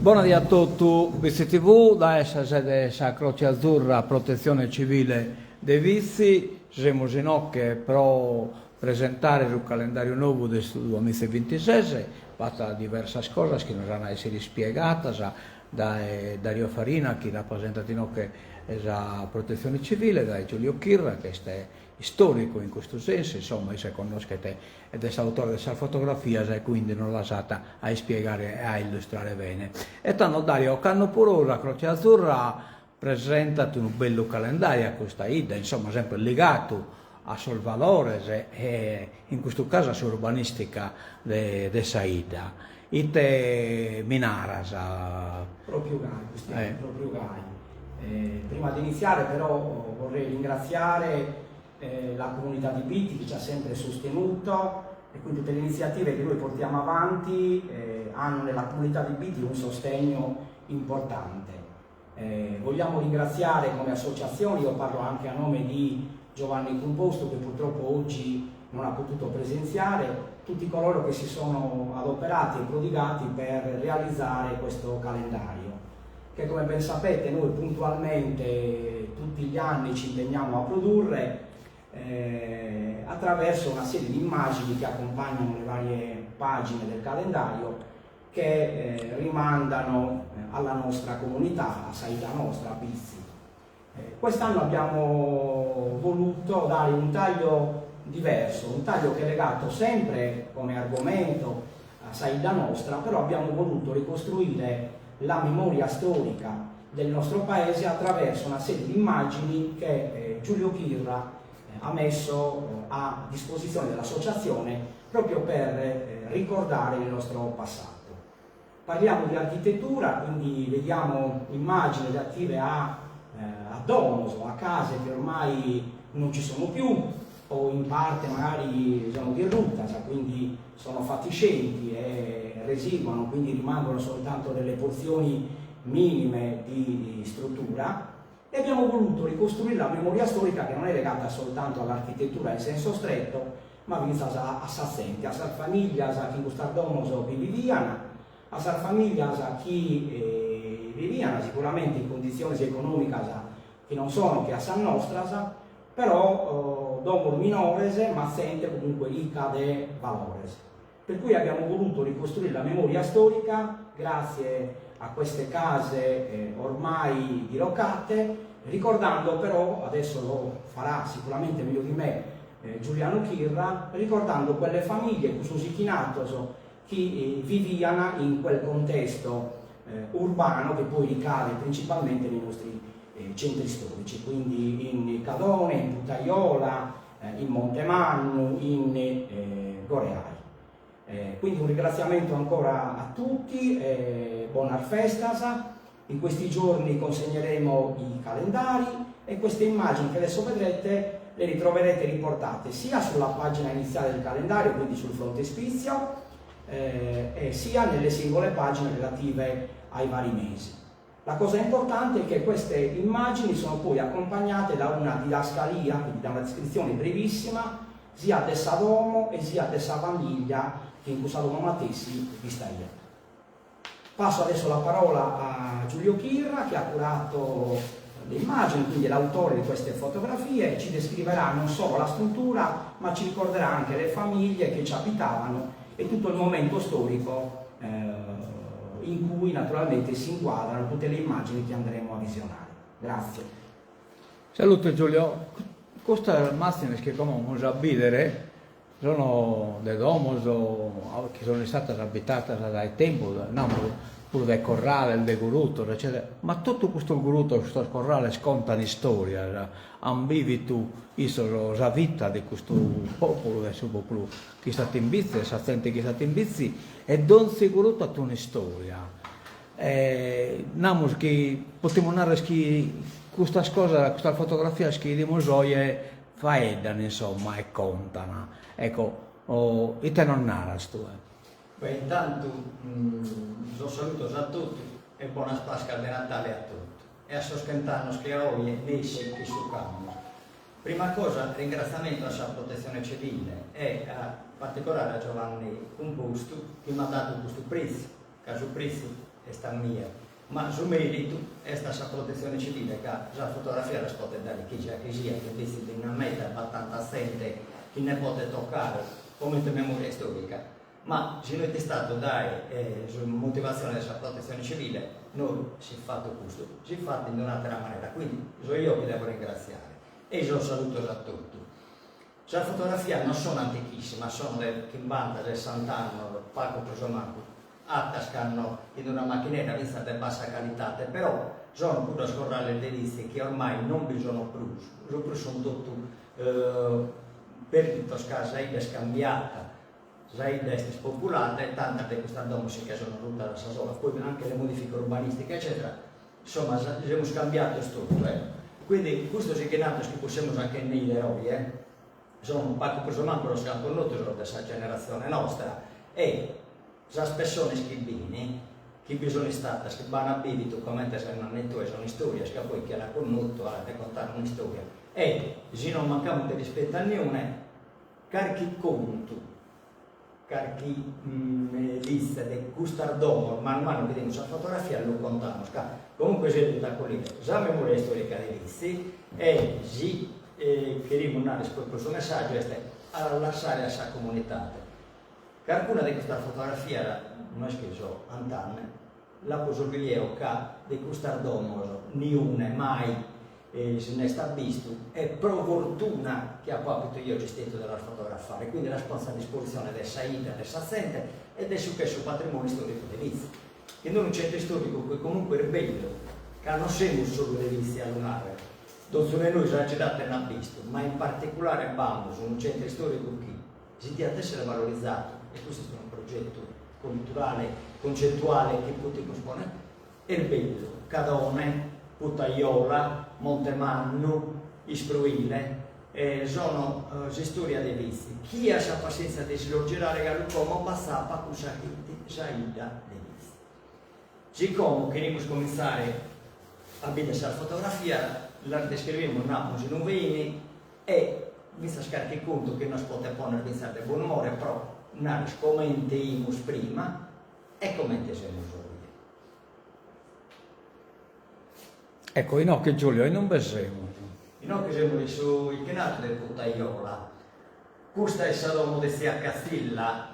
Bona die a totu, Bitzi TV, dae sa sede de sa Croce Azzurra Protetzione Civile de Bitzi, semus inoche pro presentare su calendàriu nou de su duamiza e bintises, b'at diversas cosas chi nos an a èssere ispiegadas dae Dario Farina chi rapresentat inoche sa Protetzione Civile, dae Giulio Chirra chi est istòricu in custu sensu, insomma isse connoschet ed est s'autore de sas fotografias e quindi nos las at a ispiegare e a illustrare bene. E tando Dario, ocannu puru sa Croce Azzurra presentat unu bellu calendàriu a custa 'idda, insomma sempre ligadu a sos valores e in custu casu a s'urbanìstica de de sa 'idda. Ite mi naras? Pròpiu gai, Cristiano, pròpiu gai. Prima di iniziare però vorrei ringraziare la comunità di Bitti che ci ha sempre sostenuto e quindi tutte le iniziative che noi portiamo avanti hanno nella comunità di Bitti un sostegno importante. Vogliamo ringraziare come associazione, io parlo anche a nome di Giovanni Cumpostu che purtroppo oggi non ha potuto presenziare, tutti coloro che si sono adoperati e prodigati per realizzare questo calendario, che come ben sapete noi puntualmente tutti gli anni ci impegniamo a produrre attraverso una serie di immagini che accompagnano le varie pagine del calendario che rimandano alla nostra comunità, a sa 'idda nostra, a Bitzi. Quest'anno abbiamo voluto dare un taglio diverso, un taglio che è legato sempre come argomento a sa 'idda nostra, però abbiamo voluto ricostruire la memoria storica del nostro paese attraverso una serie di immagini che Giulio Chirra ha messo a disposizione dell'associazione proprio per ricordare il nostro passato. Parliamo di architettura, quindi vediamo immagini relative a, a domos, a case che ormai non ci sono più o in parte magari sono dirruttas, quindi sono fatiscenti e residuano, quindi rimangono soltanto delle porzioni minime di struttura e abbiamo voluto ricostruire la memoria storica che non è legata soltanto all'architettura in senso stretto, ma fintzas a sa zente, a sas familias chi in custas domos bi vivian, a sas familias chi vivian sicuramente in conditziones economicas chi non sono che a sas nostras, però domos minores ma zente comunque ricca de valores. Per cui abbiamo voluto ricostruire la memoria storica grazie a queste case ormai diroccate, ricordando però, adesso lo farà sicuramente meglio di me Giuliano Chirra, ricordando quelle famiglie, cussos 'ichinatos chi vivian in quel contesto urbano che poi ricade principalmente nei nostri centri storici, quindi in Cadone, in Putaiola, in Montemannu, in Goreai. Quindi un ringraziamento ancora a tutti e bonas festas. In questi giorni consegneremo i calendari e queste immagini che adesso vedrete le ritroverete riportate sia sulla pagina iniziale del calendario, quindi sul frontespizio, e sia nelle singole pagine relative ai vari mesi. La cosa importante è che queste immagini sono poi accompagnate da una didascalia, quindi da una descrizione brevissima, sia de sa domo e sia de sa famiglia chi in cussa domo matessi b'istaiat. Passo adesso la parola a Giulio Chirra che ha curato le immagini, quindi è l'autore di queste fotografie, ci descriverà non solo la struttura ma ci ricorderà anche le famiglie che ci abitavano e tutto il momento storico in cui naturalmente si inquadrano tutte le immagini che andremo a visionare. Grazie. Salute Giulio, custas màzines chi como amus a bìdere sono de domos chi sono istadas abitadas dae tempus, namus puru de corrales, de gurutos eccetera, ma totu custos gurutos, custos corrales contan istòrias, an bìvidu issos sa vita de custu pòpulu, de su pòpulu chi istat in Bitzi, de sa zente chi istat in Bitzi, e donzi gurutu at un'istoria. E namus chi potimus narrer chi custas cosas, custas fotografias chi 'idimus oje faeddan insomma e contan. Ecco, ite nos naras tue? Beh, intantu sos salutos a totu e bonas Pascas de Natale a totu e a sos chent'annos che a oje nessi isciucamus. Prima cosa ringraziamentu a sa Protezione Civile e a particolare a Giovanni Cumpostu chi m'at dadu custu pretziu, ca su pretziu. est a mie, ma su meritu est a sa Protetzione Civile ca sas fotografias las potet dare chie siat chi siat, in Bitzi bi nd'at meda, b'at tanta zente chi nde potet toccare comente memoria istorica, ma si no est istadu dae sa motivatzione de sa Protetzione Civile no si fit fatu custu, si fit fatu in un'atera manera, quindi so eo chi devo ringratziare e sos salutos a totu. Sas fotografias non sono antichissimas, sono de chimbanta, sessant'annos, pagu prus o mancu, atas cando in una machinedda fintzas de bassa calidade, però sono cuddos corrales de Bitzi chi ormai non bi sono prus, su prus sono totu perdidos ca sa 'idda est cambiata, sa 'idda est ispopulada e tantas de custas domos si che sono rutas a sa sola, poi anche le modifiche urbanistiche eccetera, insomma semus cambiados totu eh. Quindi custos ighinados chi possemus achende 'ider oje sono pagu prus o mancu sos chi an connotu sos de sa generatzione nostra e sas pessones chi b'in, chi bi sono istadas, chi b'an bividu comente ses nande tue sono istorias ca poi chie l'at connotu at de contare un'istoria e si non mancamus de rispettu a niune carchi contu Carchi lista de custas domos, manu manu chi bidimus sa fotografia lu contamus, ca comunque servit a collire sa memoria istorica de Bitzi e si cherimus narrer propriu su messaggiu est a la lassare a sa comunidade. Carcuna de custas fotografias, no est chi so 'antande, l'apo sorviglieu ca de custas domos niune mai si nd'est abbistu e pro fortuna chi apo apitu jeo s'istintu de las fotografare, quindi las ponzo a dispositzione de sa 'idda, de sa zente e de su ch'est su patrimoniu istoricu de Bitzi, in unu centru istoricu chi comunque est bellu, ca non semus solu de Bitzi a lu narrer, donzunu 'e nois at giratu e nd'at bistu, ma in particulare b'amus unu centru istoricu chi si diat essere valorizadu, e custu est unu progetu culturale, concettuale chi potimus ponner Est bellu, Cadone, Putaiola, Monte Mannu, Ispruile, sono s'istoria de Bitzi. Chie at sa passientzia de si los girare galu como b'atzapat cussa chi fit sa 'idda de Bitzi. Sicomo cherimus comintzare a bider sas fotografias, las descrivimus, namus inube 'ini e fintzas carchi contu chi nos potet ponner fintzas de bonumore pro narrer comente 'imus prima e comente semus oje. Ecco, inoche Giulio, inumbe semus? Inoche semus in su 'ichinadu de Putaiola. Custa est sa domo de tzia Catzilla,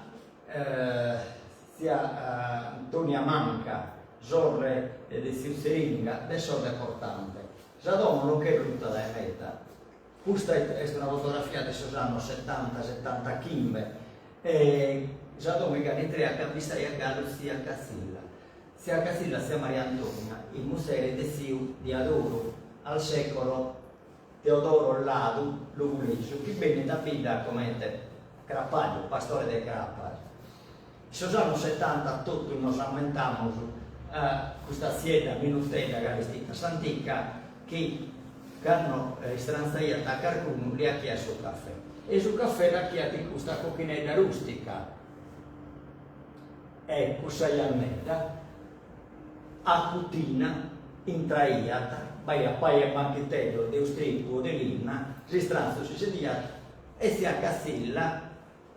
tzia Antonia Manca, sorre de tziu Zeringa, de sos de Portante. Sa domo non ch'est ruta dae meda. Custa est una fotografia de sos annos setanta, setantachimbe, e sa domo galu intrea ca b'istaiat galu tzia Catzilla. Tzia Catzilla, tzia Maria Antonia, fit muzere de tziu Diadoru, al secolo Teodoro Ladu Logulesu, chi bennit a bidda comente crapàgliu, pastore de crapas. In sos annos setanta totus nos ammentamus custa tziedda minutedda galu 'estita a s'antica chi cando istranzaiat a carcunu li 'achiat su cafè e su cafè l'achiat in custa cochinedda rustica e cussa jannedda a cutina intraiat, b'aiat paja 'e banchiteddos de ustricu o de linna, s'istranzu si sediat e tzia Catzilla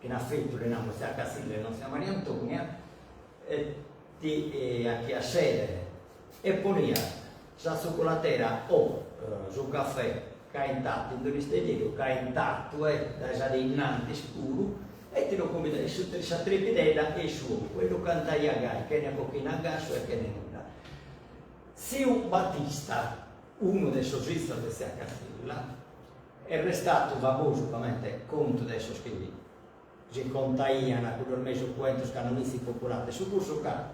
Chin afetu li namus tzia Catzilla e non tzia Maria Antonia, e ti 'achiat sèdere e poniat sa tzuculatera o su cafè caentatu in d'un'isteddeddu, caentatu e dae sa die innantis puru, e ti lu cumbidaiat sa tripidedda e su 'ogu e lu cantaiat gai, chene cochina a gassu e chene nudda. Tziu Batista, unu de sos 'izos de tzia Catzilla, Est restatu famosu comente contu de sos chi si contaian cuddos mesu cuentos cando Bitzi populada 'e su cursu ca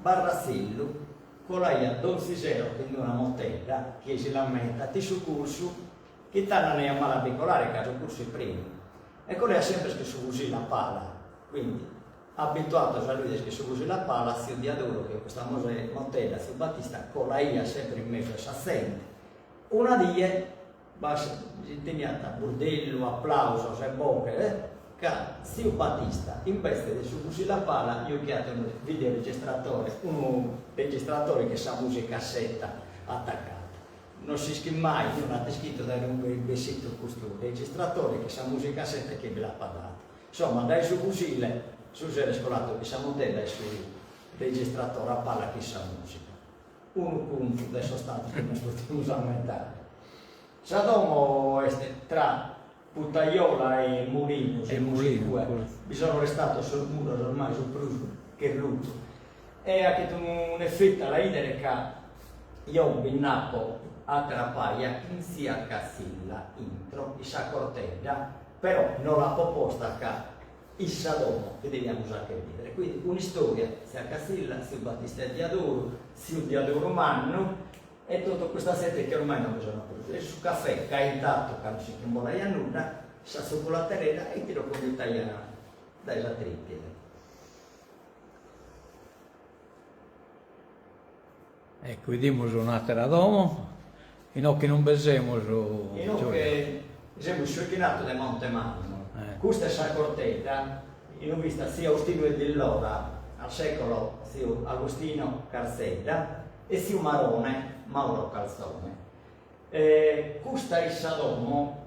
Barratzellu colaiat donzi sero chin d'una motedda, chie si l'ammentat, in su cursu, chi tando andaiat male a bi colare ca su cursu fit prenu, e colaiat sempre chin su fusile a pala, quindi abituados a lu 'ider chin su fusile a pala, tziu Diadoru chin custa motedda, tziu Battista colaiat sempre in mesu 'e sa zente. Una die S'intendiat burdellu, aplausos e boghes, ca tziu Battista, imbetze de su fusile a pala, juchiat unu videoregistratore, unu registratore chin sa musicassetta atacada. Non s'ischit mai, niunu at ischitu dae inube est bessitu custu registratore chin sa musicassetta e chie bi l'apat dadu. Insomma, dae su fusile su sero est coladu chin sa motedda e su. registratore a palla chin sa musica. Unu contu de sos tantos chi nos podimus ammentare. Sa domo est tra Putaiola e Mulinu, semus in cue, bi sono restados sos muros ormai su prus ch'est rutu. E achet un'efetu a la 'idere ca jeo bi nd'apo atera paja chin tzia Catzilla intro in sa cortedda, però no l'apo posta ca in sa domo chi deviamus acher bidere. Quindi un'istoria, tzia Catzilla, tziu Battista Diadoru, tziu Diadoru Mannu e totu custa zente chi ormai non bi sono prus. E su caffè caentatu ca non si ch'imbolaiat nudda, sa tzocolateredda e ti lu cumbitaian dae sa tripide. Ecco, 'idimus un'atera domo, inoghe non be semus. Inoghe semus in su 'ichinatu de Monte Mannu. Custa est sa cortedda inue istat tziu Austinu 'e Dillora, al secolo tziu Agostino Carzedda e tziu Marone Mauro Calzone. Custa est sa domo,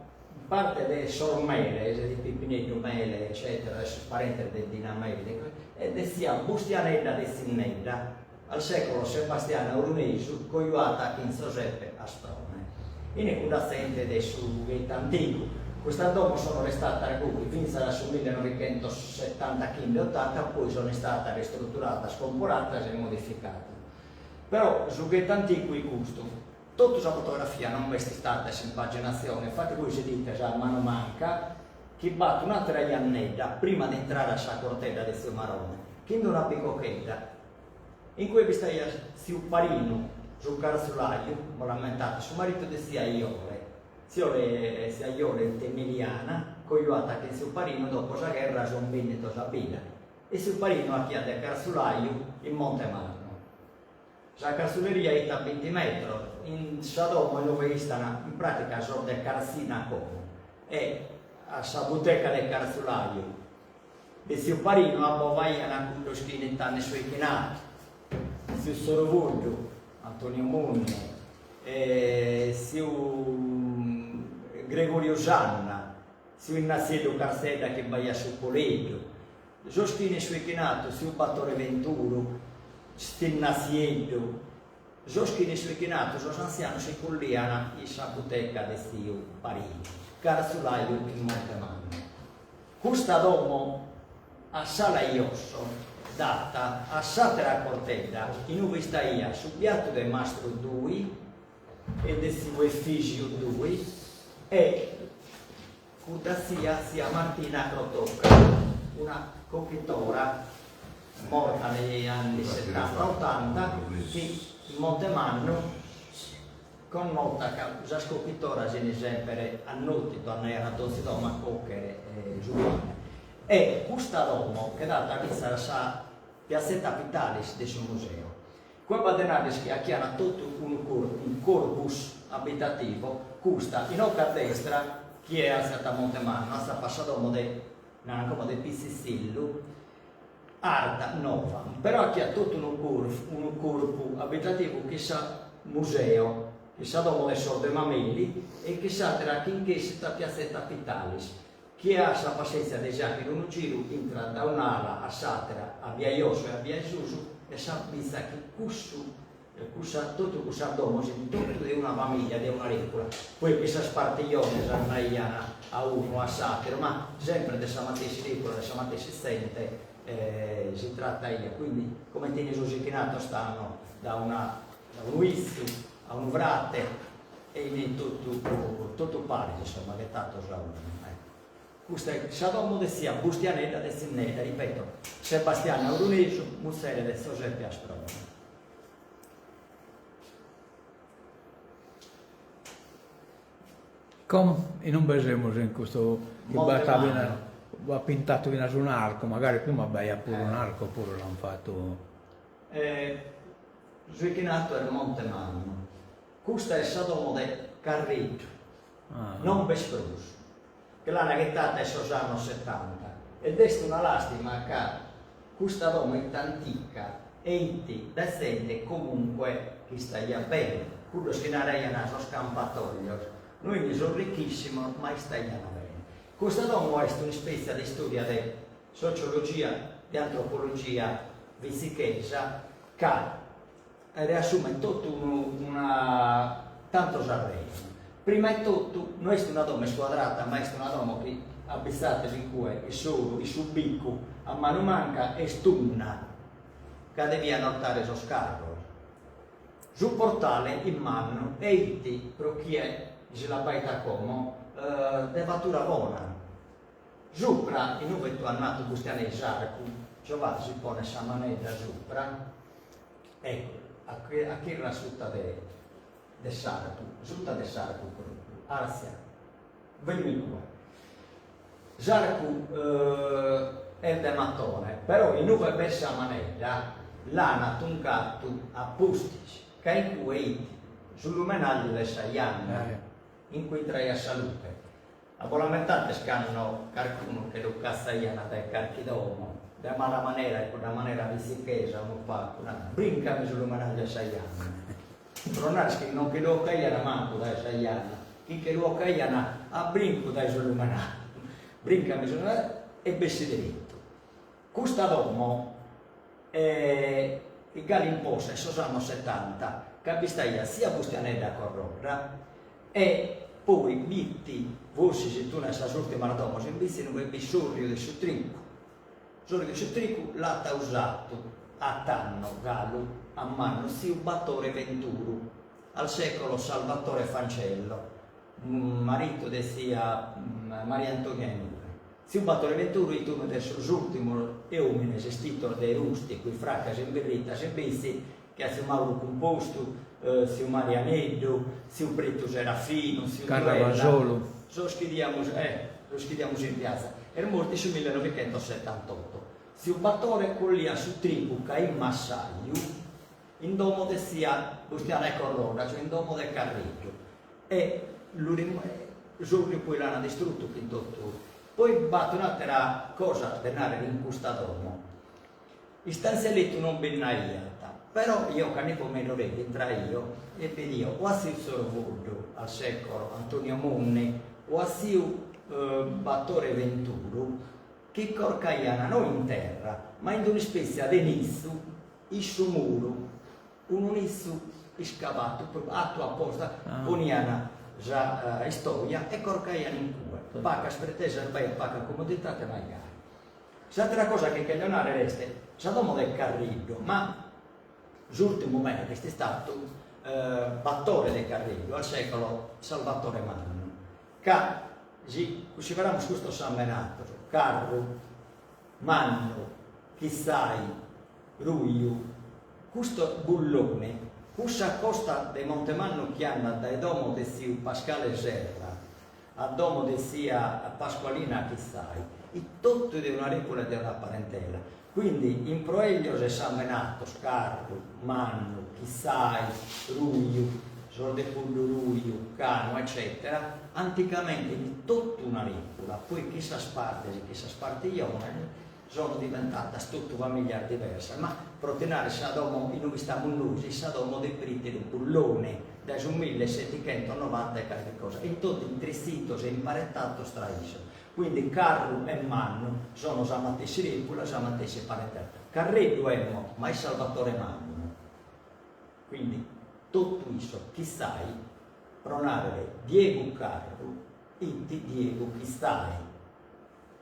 parte de sos Meles, de Pipineddu Mele eccetera, de sos parentes de Dina Mele, e de tzia Bustianedda de Tzinnedda, al secolo Sebastiana Orunesu, cojuata chin Zoseppe Asprone. In cudda zente de su ghetto antigu. Custas domos sono restatas goi fintzas a su millenovichentosetantachimbe otanta, poi sono istatas ristrutturatas, comporatas e modificatas. Però su ghetto antigu est custu. Totu sa fotografia non b'est istada s'impaginatzione, infati bois 'idites a manu manca chi b'at un'àtera jannedda prima de intrare a sa cortedda de tziu Marone, chin d'una picochedda in cue b'istaiat tziu Parinu, su cartzulaju, bos l'ammentates, su maritu de tzia Iole, Tziole, tzia Iole 'it emiliana, cojuata chin tziu Parinu, dopo sa gherra sun bennidos a bidda e tziu Parinu 'achiat de cartzulaju in Monte Mannu. Sa cartzuleria 'it a binti metros, in sa domo in ue istan in pratica sos de Cartzina como, e a sa buteca de cartzulaju de tziu Parinu abbovaian cuddos chi 'int in su 'ichinadu, tziu Sorobuddu, Antonio Munne, e tziu Gregoriu Sanna, tziu Innatzieddu Carzedda chi b'aiat su poleddu, Sos chi in su 'ichinatu, tziu Battore Venturu, Stinnatzieddu, sos chi in su 'ichinatu, sos antzianos si cullian in sa buteca de tziu Parinu, cartzulaju in Monte Mannu. Custa domo a s'ala 'e josso dat a s'àtera cortedda in ue istaiat su biatu de mastru Dui e de tziu Efìsiu Dui e Cudda tzia, tzia Martina Crotocca, una cochitora morta negli anni settanta ottanta, chi in Monte Mannu connota ca sas cochitoras 'ini sempre a notte andaian a donzi domo a cochere su pane. E custa domo che dat fintzas a sa piazzetta Pittalis de su museo. Cue b'at de narrer chi 'achian totu unu unu corpus abitativo, custa, inoghe a destra, chie artziat a Monte Mannu, atzapat sa domo de, naran como de Pizitzillu, arta, nova, però 'achiat totu unu unu corpu abitativu chi sa museo, chi sa domo de sos de Mameli e chi s'atera chi nch'essit a piazzetta Pittalis. Chie at sa passèntzia de si 'achere unu giru intrat da un'ala a s'àtera, a bia 'e josso e a bia 'e susu, e s'abbizat chi cussu, cussa, totu cussas domos fin totu de una famìlia, de una rècula, poi chi sas partijones andaian a unu a s'àteru, ma sempre de sa matessi rècula, de sa matessi zente si trataiat, quindi comente in sos 'ichinatos tando, da una, da unu 'izzu a unu frate E in totu totu paris, insomma, ghetados a unu. Ecco. Custa est sa domo de tzia Bustianedda de Tzinnedda, ripeto, Sebastiana Orunesu, muzere de Zoseppe Asprone. Como in umbe semus in custu chi b'at b'at pintatu finas un'arcu, magari prima b'aiat puru un'arcu oppuru l'an fatu. Su 'ichinatu est Monte Mannu. Custa est sa domo de Carreddu, non b'est prus, che l'ana ghetata in sos annos setanta ed est una lastima ca custa domo 'it antica e 'it de zente comunque chi istaiat bene, cuddos chi naraian sos campatoglios, no 'ini sos ricchissimos ma istaian bene. Custa domo est un'ispètzia de istòria de sociologia, de antropologia. vitzichesa ca riassumet totu unu una tantos arrejonos. Prima 'e totu no est una domo iscuadrata ma est una domo chi abbizates in cue in s'oru in su bicu a manu manca est tunna ca devian 'ortare sos carros. Su portale it mannu e it, pro chie si l'abbaitat como, de fatura bona. Supra, in ube tue as natu Bustianè s'arcu, Giovà si ponet sa manedda supra, ecco, a chirra suta de de s'arcu, suta de s'arcu propriu, artzia, beni in cue. S'arcu est de matone, però in ube b'est sa manedda l'ana tuncatu a pustis, ca in cue 'it su lumenagliu de sa janna, in cue intraiat sa luche. A bos l'ammentates cando carcunu che lu catzaian dae carchi domo, de mala manera e cudda manera vitzichesa unu pacu, nat, brincami su lumenagliu 'e sa janna. Pro narrer chi non che lu 'ocaian mancu dae sa janna, chi che lu 'ocaian a brincu dae su lumenagliu. Brincami su lumenagliu e bessi derettu. Custa domo est galu in possa in sos annos setanta, ca b'istaiat tzia Bustianedda Corrodda e poi b'it, forsis it una 'e sas ùrtimas domos in Bitzi inube b'it s'òrriu de su tricu. S'òrriu de su tricu l'at usatu a tando galu a mannu tziu Batore Venturu, al secolo Salvatore Fancello, maritu de tzia Maria Antonia Inue. Tziu Batore Venturu it unu de sos ùrtimos òmines estitos de rùsticu, in fracas e in berritas in Bitzi, che a tziu Mauru Cumpostu, tziu Marianeddu, tziu Pretu Serafinu, tziu Duella, sos chi 'idiamus sos chi 'idiamus in piatza. Est mortu in su millenovichentosetantotto. Tziu Batore colliat su trigu ca it massaju in domo de tzia Bustiana 'e Corrodda, cioè in domo de Carreddu, e lu s'òrriu poi l'ana distruttu chin totu. Poi b'at un'àtera cosa de nàrrere in custa domo, Istantzia 'e letu non bi nd'aiat, però eo cando ipo minoreddu intraio e bidio o a tziu Tzorvoddu, al secolo Antonio Monni, o a tziu Batore Venturu, chi corcaian no in terra, ma in un'ispètzia de nitzu in su muru, unu nitzu iscavatu, atu aposta, ponian sa istoja e corcaian in cue, pacas pretesas b'aiat, paca comodidade ma gai. S'àtera cosa chi cherjo nàrrere est sa domo de Carriddu, ma s'ùrtimu mere est istatu Batore de Carriddu, al secolo Salvatore Mannu, ca si cussideramus custos sambenatos, Carru, Mannu, Chitzai, Ruju, custu Bulloni, cussa costa de Monte Mannu chi andat dae domo de tziu Pascale Serra a domo de tzia Pasqualina Chitzai, it totu de una rèpula e de una parentela. Quindi improeglios e sambenatos, Carru, Mannu, Chitzai, Ruju, sos de Puddu Ruju, Canu, eccètera, anticamente it totu una rèpula, poi chin sas partes e chin sas partijones sono diventatas totu familias diversas, ma pro ti narrer sa domo in ue istamus nois est sa domo de Priteru Bulloni, dae su millesettichentonovanta e carchi cosa, in totu intritzitos e imparentatos tra issos, quindi Carru e Mannu sono sa matessi rèpula, sa matessi parentela, Carreddu emmo, ma est Salvatore Mannu, quindi totu issos, Chitzai, pro narrer Diegu Carru, it Diegu Chitzai.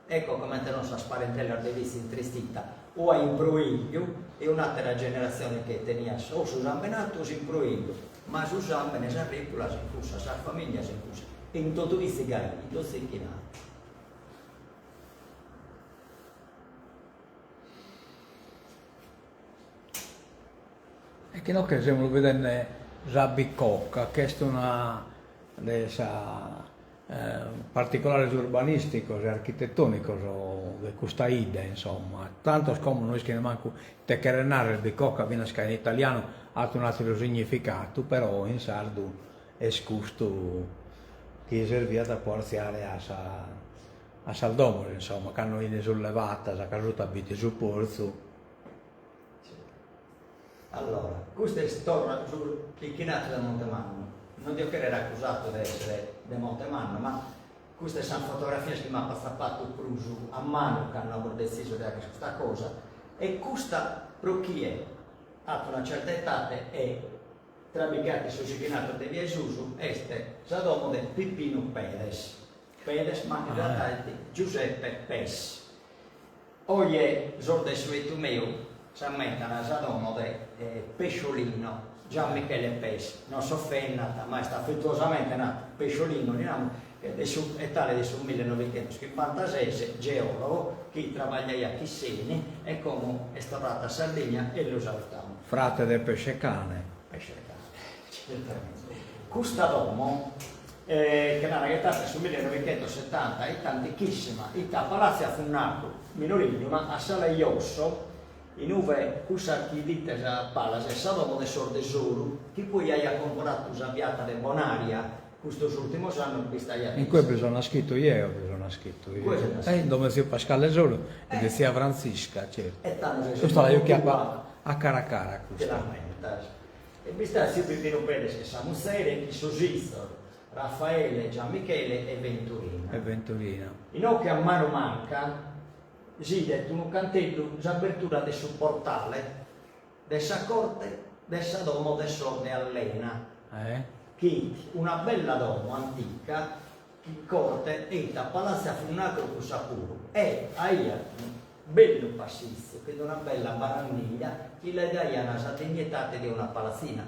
Ecco comente sono sas parentelas de Vitzi intristita o a imbroigliu e un'atera generatzione che teniat o su sambenatu o s'imbroigliu, ma su sambene sas repulas in cussa, sas familias in cussa, e in totu Vitzi gai, in totu s'ichinadu. E chi no che semus bidende sa bicocca, ch'est una de sa particulares urbanìsticos e architetònicos de custa 'idda, insomma. Tantos como no ischin mancu ite cheret narrer bicocca, finas ca in italianu at un'àteru significatu, però in sardu est custu chi serviat pro artziare a sa a sas domos, insomma, cando 'ini sullevatas, ca suta b'it su portzu. Allora, custu est torra su bichinatu de Monte Mannu. Non dio cherrer acusatu de essere de Monte Mannu, ma custas sas fotografias chi m'apo atzapatu prus a manu cando amus detzisu de fagher custa cosa. E custa pro chie at una certa etade e trabigat in sos ighinados de via 'e susu est sa domo de Pipinu Pedes, Pedes ma in realtà est Giuseppe Pes. Oje sos de su 'etu meu s'ammentan sa domo de Pesciolino, Gian Michele Pes, non s'ofendant ma est afetuosamente natu Pesciolino, li namus, de su etade de su millenovichentoschimbanta-ses, geologo, chi trabagliaiat chin s'Eni e como est torratu a Sardigna e lu salutamus. Frate de Pescecane. Pescecane, certamente. Custa domo, che l'ana ghetata in su millenovichentossetanta, 'it antichissima, 'it a Palazzo a Funnacu, minoreddu, ma a s'ala 'e josso, in uve cussa chi 'idites a palas est sa domo de sos de Soru, chi poi aiat comporatu sa piata de Bonaria, Custos ùrtimos annos b'istaiat In cue bi so naschitu jeo, bi so naschitu jeo. Eh, in domo 'e tziu Pascale Soru e de tzia Frantzisca, certu. E tando ses Custa la juchia a cara a cara, custa. Ti l'ammentas. E b'istaiat tziu Pipinu Pedes chin sa muzere, chin sos izos, Raffaele, Gianmichele e Venturina. E Venturina. Inoche a manu manca s'idet unu canteddu s'abertura de su portale de sa corte de sa domo de sos de Allena, chi 'it una bella domo antica chin corte e 'it a palazzo a Funnacu cussa puru e aiat unu bellu passitzu chin una bella barandilla chi le daian sa dignitate de una palatzina.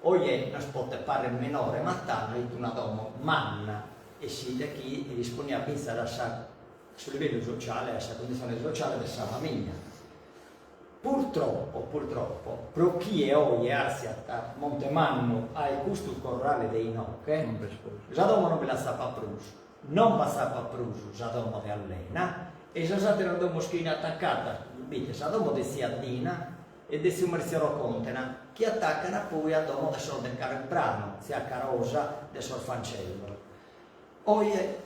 Oje nos potet parrer minore ma tando 'it una domo manna e s'idet chi risponiat fintzas a sa su livellu sociale a sa conditzione sociale de sa famiglia. Purtroppo, purtroppo, pro chie oje artziat a Monte Mannu a-i custu corrale de inoche, sa domo non bi l'atzapat prus, non b'atzapat prus sa domo de Allena e sas àteras domos chi 'ini atacadas, b'it sa domo de tzia Dina e de tziu Mertzioro Contena, chi atacan poi a domo de sos de Carepranu, tzia Carosa de sos Fancellos. Oje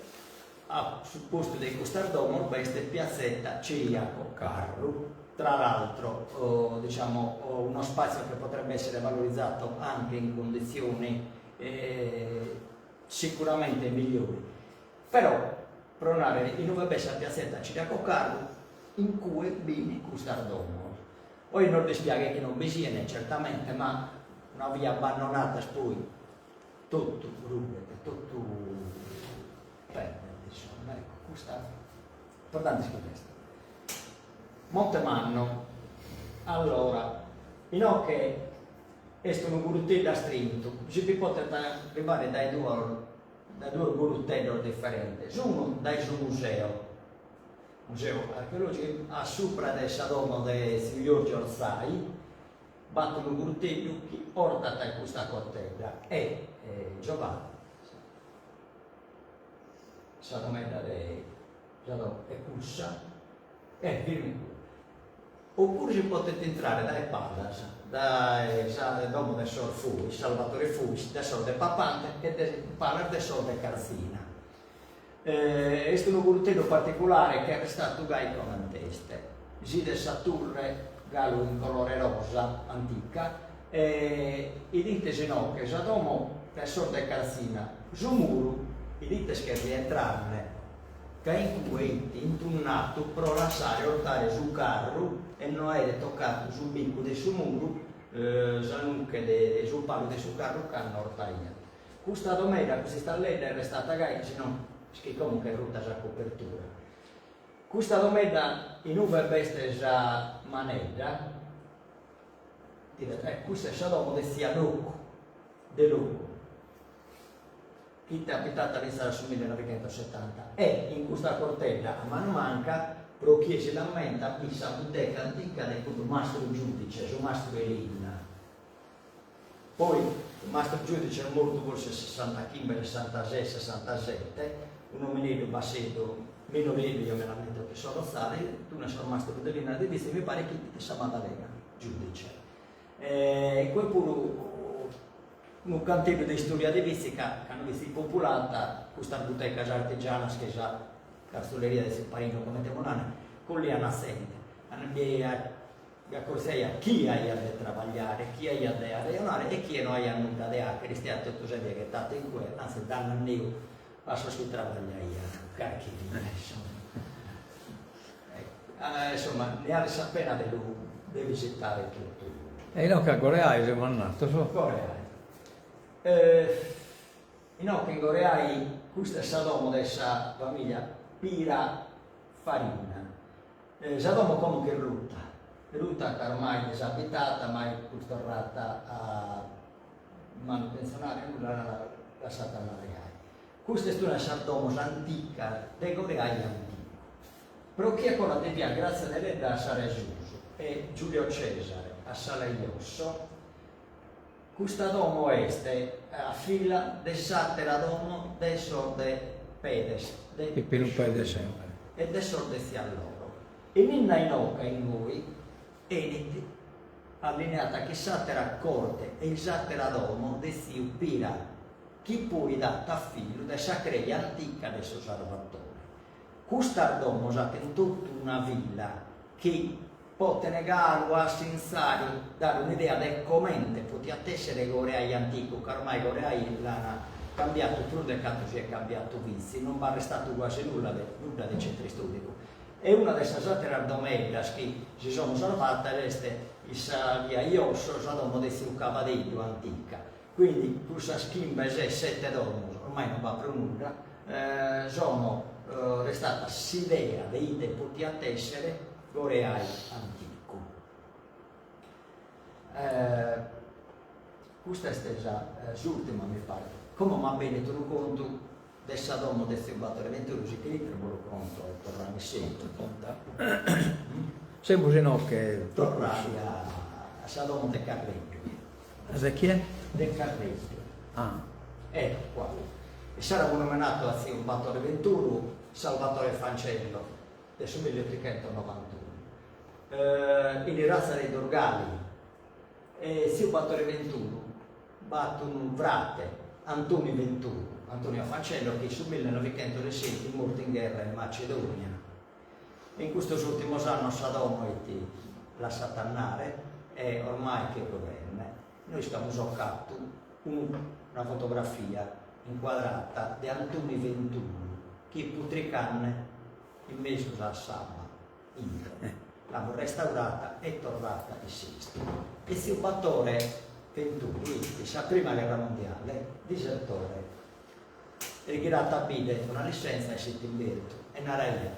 a su postu de custas domos b'est piazzetta Ciriaco Carru, tra l'altro diciamo uno spazio che potrebbe essere valorizzato anche in condizioni sicuramente migliori, però pro narrer in ue b'est sa piazzetta Ciriaco Carru in cue b'in custas domos. Oje nos dispiaghet chi non bi sien certamente ma una via abbandonata poi Totu rughet, totu perdet, insomma, ecco, custa importante est chi b'est. Monte Mannu, allora, inoche est unu guruteddu astrintu, si bi potet arribare dae duos dae duos guruteddos diferentes, unu dae su museo, museo archeologico, a supra de sa domo de tziu Giorgio Orzai, B'at unu gurteddu chi 'ortat a custa cortedda e Giovanni sa domedda de sa domo est cussa e firma in cue. Oppuru si potet intrare dae palas, dae sa domo de sos Fois, Salvatore Fois, de sos de Papante e de palas de sos de Cartzina. Est unu gurteddu particulare chi est restadu gai comente est. S'idet sa turre galu in colore rosa, antica, e 'idites inoche sa domo de sos de Cartzina, su muru 'idites ch'est rientrande, ca in cue 'it intunnatu pro lassare 'ortare su carru e no aeret tocatu su bicu de su muru, sa nuche de su palu de su carru cando 'ortaiat. Custa domedda, custa istalledda est restata gai, si no est chi como ch'est ruta sa copertura. Custa domedda in uve b'est sa manedda, eh, custa est sa domo de tzia Locu, de Locu, chi 'it abitata fintzas a su millenovichentossetanta e in custa cortedda a manu manca, pro chie si l'ammentat, b'it sa buteca antica de cuddu mastru giudice, su mastru 'e linna. Poi mastru giudice est mortu forsis sessantachimbe, sessantases, sessantasette, un'omineddu basseddu, minoreddu, eo mi l'ammento chi solozzare, unu 'e sos mastros de linna de Bitzi, mi paret chi fit de sa Madalena, giudice. E cue puru unu canteddu de istoria de Bitzi ca cando fit populata custas butecas artigianas che sa carzuleria de tziu Parinu comente bos nana, collian zente, Bi accortziaiat chie aiat de trabagliare, chie aiat de arrejonare e chie no aiat nudda de 'achere, istaiat totu sa die ghetatu in cue, antzis dannu anneu a sos chi trabagliaian, carchi die, insomma. Ecco. Insomma, ne 'alet sa pena de lu de visitare totu. E inoghe a Goreai semus andados. Goreai. Inoghe in Goreai custa est sa domo de sa familia Pira Farina. Sa domo como ch'est ruta, ruta ca ormai disabitata, mai prus torrata a manutentzionare, nulla, l'ant lassata andare gai. Custa est una de sas domos anticas de Goreai anticu. Pro chie colat de via Grazia Deledda a s'ala 'e susu e Giulio Cesare a s'ala 'e josso, custa domo est a filla de s'àtera domo de sos de Pedes, de Pipinu Pedes semper. E de sos de Tzialloro. E ninna inoca ingoi 'enit allineata chi s'àtera corte e s'àtera domo de tziu Pira, chi poi dat a filu de sa creja antica de su Sarvatore. Custas domos achen totu una filla chi poten galu assinzare, dare un'idea de comente potiat essere Goreai anticu, ca ormai Goreai l'an cambiatu prus de cantu siet cambiatu Vitzi, non b'at restatu guasi nulla de nudda de centru istoricu. E una de sas ateras domeddas chi si sono sarvatas est in sa via 'e josso sa domo de tziu Cavadeddu antica. Quindi cussas chimbe, ses, sette domos, ormai non b'at prus nudda, sono restatas s'idea de ite potiat essere Goreai anticu. Custa est sa s'urtima mi paret. Como m'at benit unu contu de sa domo de tziu Batore Venturu, si cherides bos lu conto e torramus sempre. Conta. Semus inoghe. Torrare a sa domo de Carreddu. De chie? De Carreddu. Ah. Ecco qua. Issara amus nomenatu a tziu Batore Venturu Salvatore Fancello, de su milliotrichentonovantunu. In ratza de Durgali. E tziu Batore Venturu b'at unu frate, Antoni Venturu, Antonio Fancello, chi in su millenovichentoseseti est mortu in gherra in Macedonia. In custos ùrtimos annos sa domo 'it lassata andare e ormai che ruvenne. Nois ch'amus 'ocatu una fotografia incuadrata de Antoni Venturu chi 'it putricanne in mesus a s'abba intro. L'amus restaurata e torrata in sestu. E tziu Batore Venturu 'it in sa prima gherra mondiale disertore. Est ghiratu a bidda 'it una lissenza e s'it imbertu e naraiat,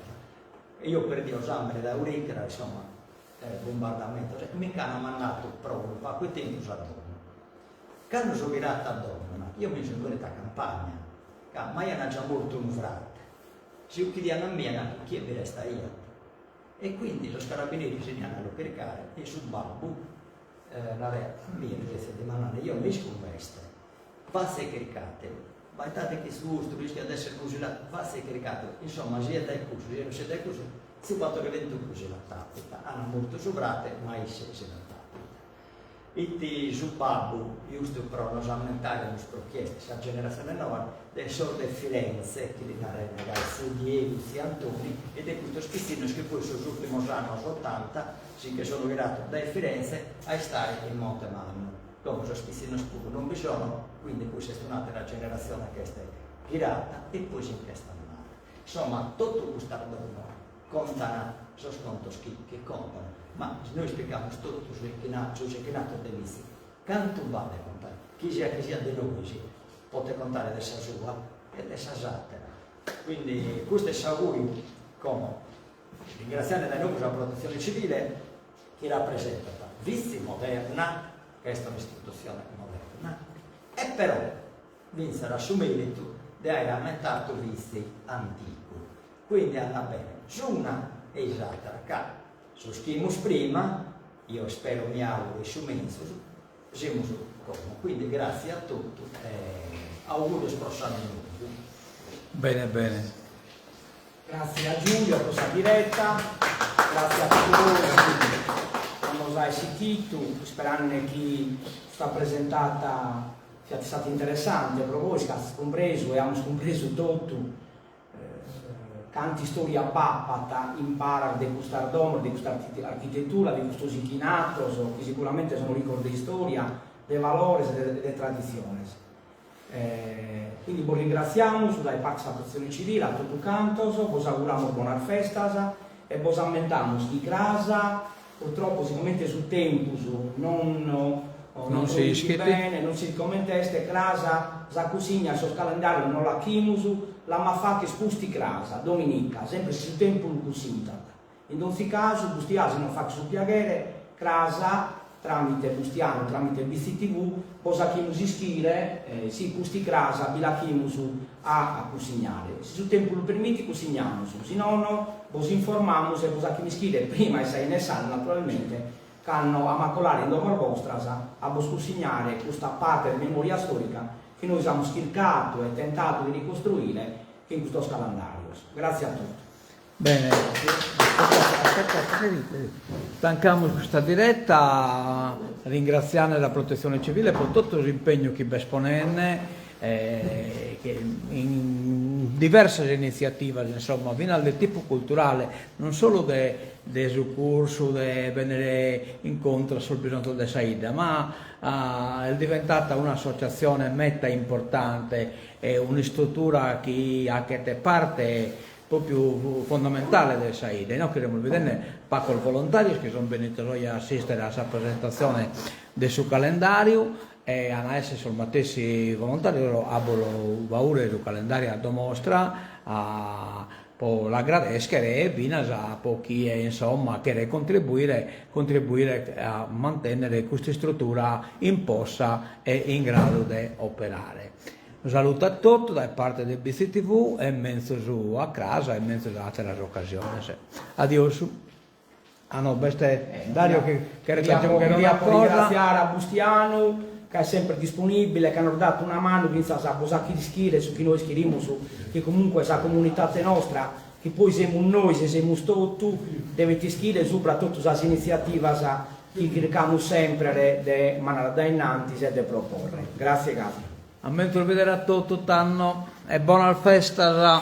eo perdio sambene dae uricra, insomma, bombardamentos, e mi ch'ana mandatu pro unu pacu 'e tempus a domo. Cando so ghiratu a domo, eo mi so imbertu a campagna, ca m'aian già mortu unu frate, si ucchidian a mie, nachi, chie bi restaiat? E quindi sos carabineris 'enian a lu chircare e su babbu naraiat, a mie mi sezis dimandande, eo no isco ube est. Fatze e chircatelu. Baitate chi su 'ostru rischiat de essere fusilatu, fatze e chircatelu. Insomma, siet dae cussu, siet non siet dae cussu, tziu Batore Venturu si l'at apita. An mortu su frate, ma isse si l'at apita. It su babbu, giustu pro nos ammentaremus pro chi est sa generatzione noa, de sos de Firenze, chi li narene gai tziu Diegu, tziu Antoni, e de custos pitzinnos chi poi sos urtimos annos otanta si nche sono ghiratos dae Firenze a istare in Monte Mannu. Como sos pitzinnos puru non bi sono, quindi cussa est un'àtera generatzione chi est ghirata e poi si nch'est andada. Insomma, totu custas domos contan sos contos chi chi contan, ma si nois pigamus totu su sos ichinatos de Vitzi, cantu b'at de contare? Chi siat chi siat de nois potet contare de sa sua e de sas àteras. Quindi custu est s'auguriu, como, ringratziande dae nou sa Protetzione Civile, chi rapresentat Vitzi moderna, ca est un'istitutzione moderna, e però fintzas at su meritu de aere ammentatu Vitzi anticu. Quindi andat bene s'una e s'atera, ca sos chi 'imus prima, io ispero mi auguro 'e su menzus, semus como. Quindi gratzie a totu e augurios pro s'annu nou. Bene bene. Gratzie a Giulio pro sa diretta, gratzie a totu bois pro nos aer sichitu, isperande chi custa presentata siat istata interessante pro bois, ca azis cumpresu e amus cumpresu totu canta istoria b'apat in palas de custas domos, de custa architetura, de custos ichinatos chi sicuramente sono ricos de istoria, de valores e de traditziones. Quindi bos ringratziamus dae parte sa Protetzione Civile a totu cantos, bos auguramus bonas festas. E bos ammentamus chi cras, purtroppo, sigomente su tempus non Non si ischit. Bene, non s'ischit comente est, cras sa cunsigna 'e sos calendarios non l'achimus, l'amus a fagher pusti cras, dominica, sempre si su tempus lu cunsintat. In donzi casu, Bustià, si nos faghes su piaghere, cras, tramite Bustianu, tramite BCTV, bos achimus ischire si pusti cras bi l'achimus a cunsignare. Si su tempus lu permitit cunsignamus, si nono bos informamus e bos achimus ischire prima 'e sa 'ine 'e s'annu naturalmente, cando amus a colare in domos bostras a bos cunsignare custa parte de memoria storica chi nois amus chircadu e tentadu de ricostruire chin custos calandarios. Gratzie a totu. Bene, tancamus custa diretta ringratziande sa Protetzione Civile pro totu s'impegnu chi b'est ponende in diversas initziativas, insomma, finas de tipu culturale, non solu de de su cursu de bennere incontru a sos bisonzos de sa 'idda, ma est diventata un'associatzione meta importante e un'istrutura chi 'achet parte Pròpiu fondamentale de sa 'idda. Inoghe semus bidende pacos volontàrios chi sunt bennidos oje a assìstere a sa presentatzione de su calendàriu e an a èssere sos matessi volontàrios a bos lu baùre su calendàriu a domo 'ostra a po l'agradèschere e finas po chie insomma cheret contribuire contribuire a mantènnere custa istrutura in possa e in gradu de operare. Unu salutu a totu dae parte de BCTV e menzus a cras e menzus a àteras ocasiones. Adiosu. Ah no, b'est Dario chi cheret agiunghere una cosa. Cheria ringratziare a Bustianu ca est sempre disponibile, ca nos dat una manu fintzas a bos achere ischire su chi nois cherimus, chi comunque sa comunitate nostra, chi poi semus nois e semus totu, devet ischire subra totu sas initziativas chi chircamus sempre de mandare a dae innantis e de proporre. Gratzie Gavino. A menzus bidere a totu tando e bonas festas.